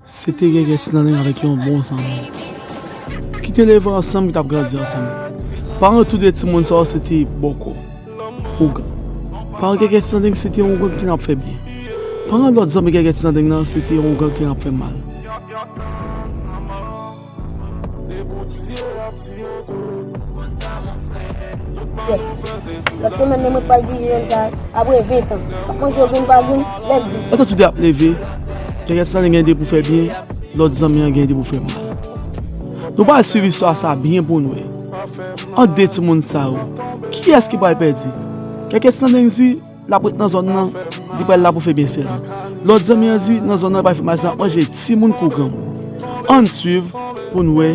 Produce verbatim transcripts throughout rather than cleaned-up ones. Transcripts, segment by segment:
Se te Gègè Ti Nandeng avèk yon bon zanmi ki te leve ansanm, ki t ap grandi ansanm. Paran tou de timoun sa yo se te bòkò, ougan. Paran Gègè Ti Nandeng se te yon ougan ki te ap fè byen. Paran lòt zanmi Gègè Ti Nandeng nan se te yon ougan ki te ap fè mal. Lòt semèn, mwen pral dirije jèn sa apre ven tan. M ap manje yo grenn pa grenn, lèd vit. Pandan tou de ap leve, Gègè Ti Nandeng gen de pou fè byen, lòt zanmi an gen de pou fè mal. Nou pral swiv istwa sa byen pou n wè. Ant de timoun sa yo, kiyès ki pral pèdi? Gègè Ti Nandeng di l ap ret nan zòn nan, li pral la pou fè byen sèlman. Lòt zanmi an di nan zòn nan li pral fè mal sèlman, ap manje timoun kou granmoun. Ann swiv pou n wè,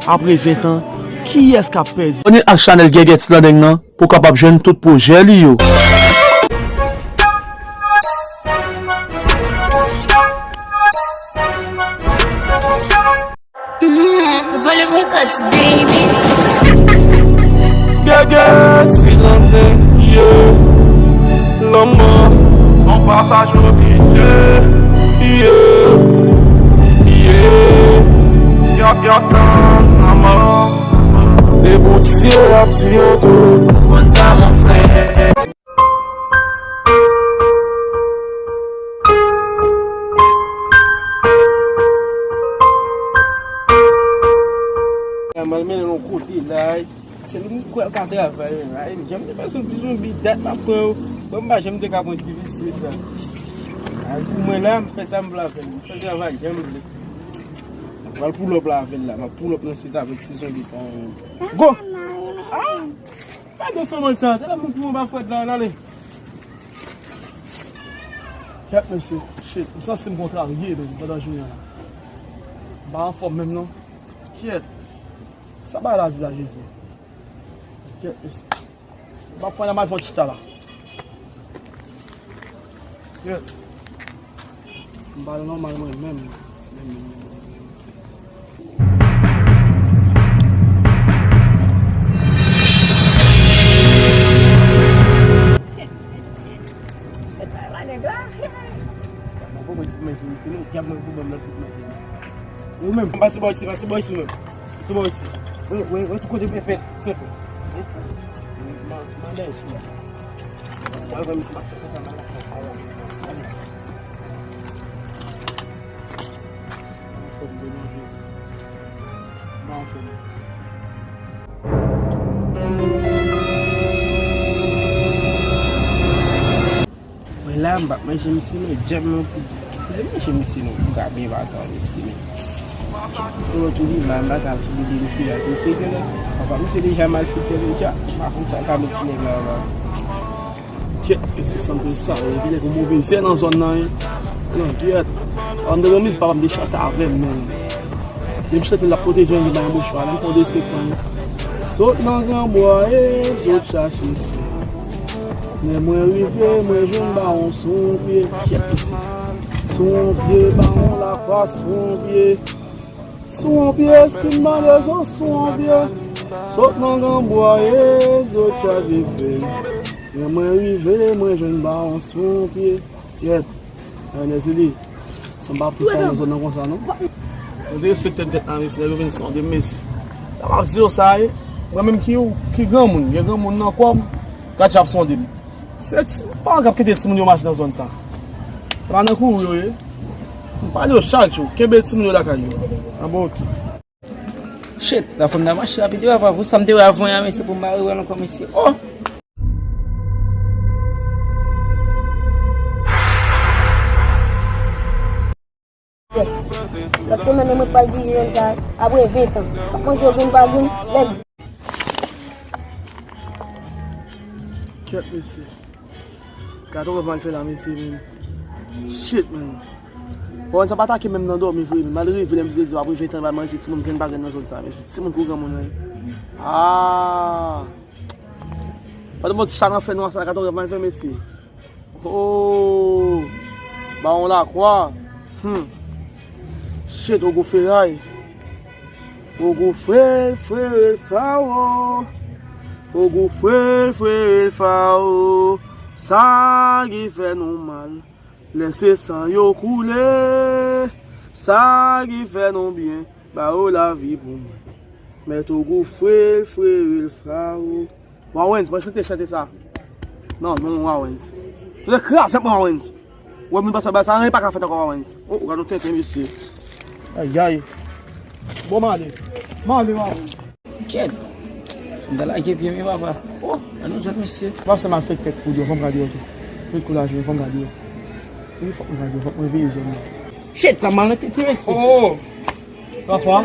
apre ven tan, kiyès k ap pèdi. Abòne ak chanèl Gègè Ti Nandeng nan pou w kapab jwenn tout pwojè li yo. Volume Records, baby. Gègè Ti Nandeng, yeah. Lanmò s on pasaj oblije, yeah, yeah. Yap, yap, tann lanmò. Te boutye ap tiye tou. Konn sa mon frè. M al mennen l yon kote la, se li m kwè l ka travay menm la. Jan m te panse yon ti zonbi dat m ap pran yo. Bon, m pa janm te ka pran ti visye sa. Al pou mwen la, m fè sa m vle avè l. M fè travay jan m vle. M pral pull up la avè l la. M ap pull up nan swit avèk ti zonbi sa menm. Go! Ah! Gade fè mwen sa, se la moun pou mwen pa fwèt la, ale. Kèt mesye, shit, m santi m kontrarye menm pandan jounen an la. M pa anfòm menm non. Kèt. Sa bagay la di la Jezi. Kèt mesye. M ap fè yon mal fè yon chita la. Kèt. M pa nòmal mwen menm. Ou menm, pase bò isi, pase bò isi ou menm. Pase bò isi. Wè, wè, wè tout kote fè fèt, fè fèt. Mande isi la. Mwen menm si m ap fè konsa, m ap fè konsa. Anfòm, byen anfòm. Mwen la, m p ap manje misye non, djab mwen pou. Mwen manje misye non, pou ka byen pase an misye non. Fò tou li mal, m pa ka sou de misye la, misye gen la. Papa misye deja mal fèt deja, m pa konn sa ka met sou nèg la ankò. Kèt, mesye, santi sa, epi nèg yon move zè nan zòn nan, wi. Non, kèt. An de remis, papa m te chante avè m, men. Lè m chante, l ap pwoteje m, li bay yon mouchwa, lè m fè yon derespektan, wi. Sot nan granbwa, e, sot chache. Lè mwen rive, mwen jwenn bawon sou yon pye. Kèt, mesye. Sou yon pye, bawon lakwa, sou yon pye. Sou yon pye, si m mande zo sou yon pye. Sot nan granbwa, e, zo chaje fèy. Lè mwen rive, mwen jwenn bawon sou yon pye. Yèt. Ernest Lili, sanba ap fè sa nan zòn nan konsa, non? Mwen derespekte m tèt la, mesye, lè yo vin sonde m, mesye. Sa m ap di yo sa, e, mwen menm ki, ki granmoun, gen granmoun nan kò m, gad jan ap sonde m. Se ti paran k ap kite timoun yo mache nan zòn sa. Se pa nan kouri yo ye. M pale yo chak jou, kenbe timoun yo lakay yo. An bon, oke. Shit, la fanm nan mache rapid yo, apa pou sa m te wè avan an, mesye, pou m pa rewè l ankò, mesye. Oh! Lòt semèn, mwen pral dirije jèn sa apre ven tan. M ap manje yo grenn pa grenn, lèd. Kèt, mesye. Gade yon rèv m al fè la, mesye, men. Shit, man. Bon, sa pa atake menm nan dòmi vre, men. M al reve lè m te di w apre ven tan, m al manje timoun grenn pa grenn nan zòn sa, mesye. Timoun kou granmoun, men. Ah! Pandan m ti chat nan fè nwa sa, gade yon rèv m al fè, mesye. Oh! Bawon Lakwa. Hmm. Shit, Ogo Feray. Ogo Fe, Fe, Fawo. Ogo Fe, Fe, Fawo. Sa ki fè nou mal. Lè se san yo koule. Sa ki fè nou byen, ba yo lavi pou mwen. Mèt ou goufre l, frere l, frawo. Wawens, mwen chante chante sa. Non, non, Wawens. Chante kraze mwen, Wawens. Wè, moun pase ba sa, anyen pa ka fèt ankò, Wawens. Oh, oh, gade yon tenten, mesye. Ayay. Bon, m ale. M ale, Wawens. Kèt. M ta lage pye m, papa. Oh, ann nou zòt, mesye. Pase malfektè kou deyò, fò m gade yo tou. Met kou la jwe, fò m gade yo. Wi, fòk mwen gade, fòk mwen veye zòn nan. Shit, sa mal nan tete, mesye. Oh, oh. Rafa?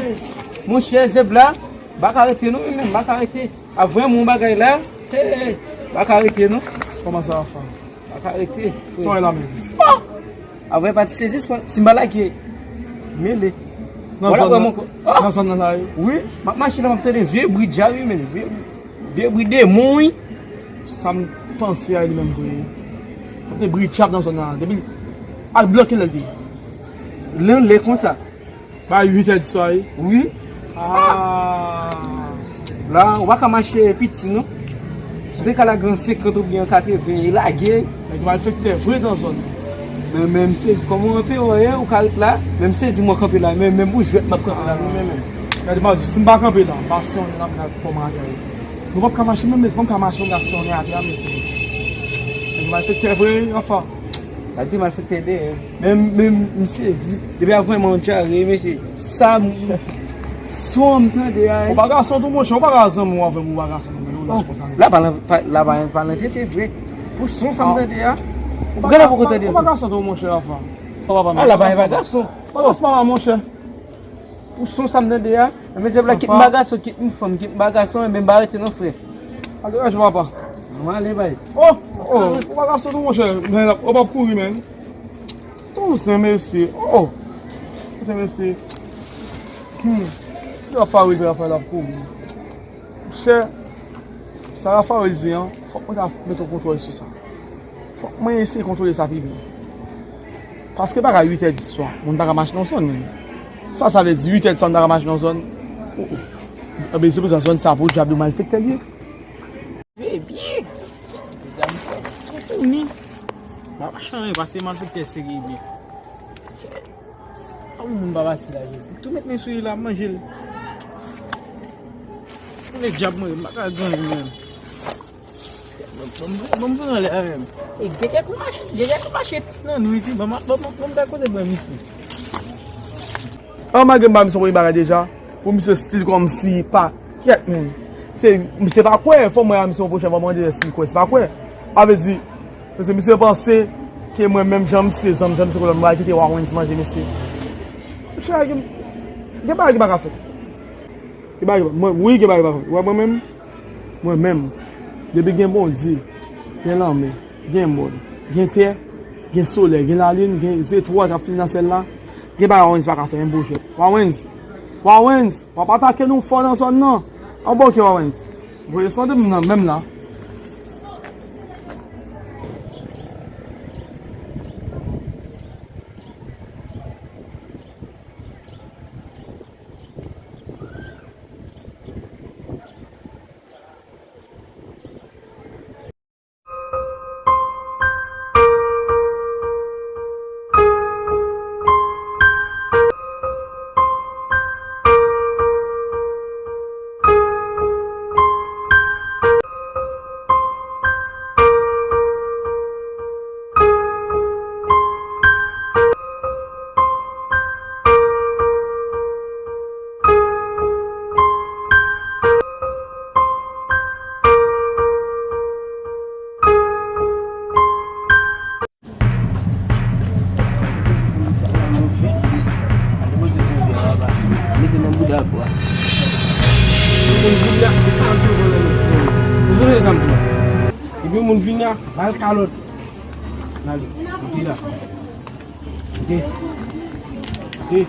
Monchè, zèb la, m pa ka rete non, men m pa ka rete. Ap vrèman yon bagay la, hey, hey, m pa ka rete non. Kòman sa, Rafa? M pa ka rete, frè. Sa w wè la menm? Oh! Ap vrè pa t sezi, si m pa lage. Mele. Nan zòn nan, nan zòn nan la, wi. Wi, m ap mache la, m ap tande vye bri dja, wi, men vye, vye bri demon, wi. Sa m panse a li menm vre. Sa te bri tchap nan zòn nan. Depi al bloke lè l te. Lè, lè konsa. Bay uit è di swa, wi. Wi. Ah. La, ou pa ka mache piti, non. Si w te ka lage yon senkant oubyen yon katreven, e lage. Nèg malfektè vre nan zòn nan. Men, men m sezi kòman w kanpe, w wè, ou ka ret la. Men m sezi mwen kanpe la, men, men pou jwèt m ap kanpe la, non, men, men. Gade, Mazou, si m pa kanpe la, m pa sonje nan, nan kòmantè. Nou p ap ka mache menm, men kòm ka mache, yon gason atè a, mesye. Nèg malfektè vre, anfen. Sa te malfektè dèyè. Men, men, m sezi. Depi a vrèman yon dyare, mesye. Sa m, son m tande a. Ou pa gason tou, monchè, ou pa ka zanmi w avè m, ou pa gason, men ou lach konsa. La pa nan, pa, la pa, pa nan tete vre. Pou son sa m tande a. Ou pa, ou pa gason tou, monchè, anfen. Papa pa, la pa, pa gason. Pa gason, papa, monchè. Pou son sa m tande a, men se vle kit m pa gason, kit m fanm, kit m pa gason, men m pa rete non, frè. Al degaje, papa. Mwen ale, bay. Oh, oh, ou pa gason tou, monchè. Men, ou p ap kouri, men. Tou zen, mesye. Oh. Kote, mesye. Hmm. Rafael, Rafael ap kouri. Monchè, sa Rafael di an, fòk mwen ta mete yon kontwòl sou sa. Fòk mwen eseye kontwole sa pi byen. Paske bagay uit è di swa, moun pa ka mache nan zòn, men. Sa, sa vle di uit è di swa, moun pa ka mache nan zòn. Oh, oh. Ebyen, se pou sa zòn sa pou dyab yo malfektè l ye. Ebyen, medam, tou touni. M ap chanj, paske malfektè serye byen. Yon moun pa pase la, Jezi. Tou met men sou li la, manje l. Mwen dyab mwen, m pa ka granyen menm. Bon, bon, bon, bon, anlè avè m. E, gen kèk mache, gen kèk mache nan nwit, wi. Bon, bon, bon, bon, bon, ta kote bwè misye. An, malgre m ba misye yon bagay deja, pou misye stil kòmsi pa kèt, men. Se, misye pa kwè, fò mwen a misye yon pwochèn fwa, mwen mande si l kwè, se pa kwè. A vle di, Paske misye panse ke mwen menm jan misye, zanmi jan misye kolòn, mwen pral kite Warens manje misye. Monchè, gen, gen bagay ki pa ka fèt. Gen bagay ki pa, mwen, wi, gen bagay ki pa ka fèt. Ou wè mwen menm? Mwen menm. Depi gen Bondye, gen lanmè, gen mòn, gen tè, gen solèy, gen lalin, gen zetwal k ap file nan syèl la, gen bagay Warens pa ka fè, menm pwofèt. Warens! Warens! W ap atake nou fò nan zòn nan. Anba oke, Warens. Voye sonde m nan menm la. Epi moun vini a, bal kalòt. N ale. Monte la. Monte. Monte.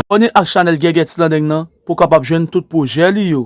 Abòne ak chanèl Gègèt Slandeng nan pou w kapab jwenn tout pwojè li yo.